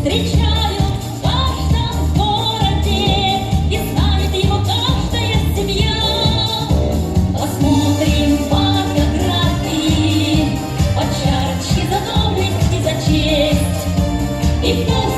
Встречают в каждом городе, и знает его каждая семья. Посмотрим фотографии, по чарочке за доблесть и за честь. И пусть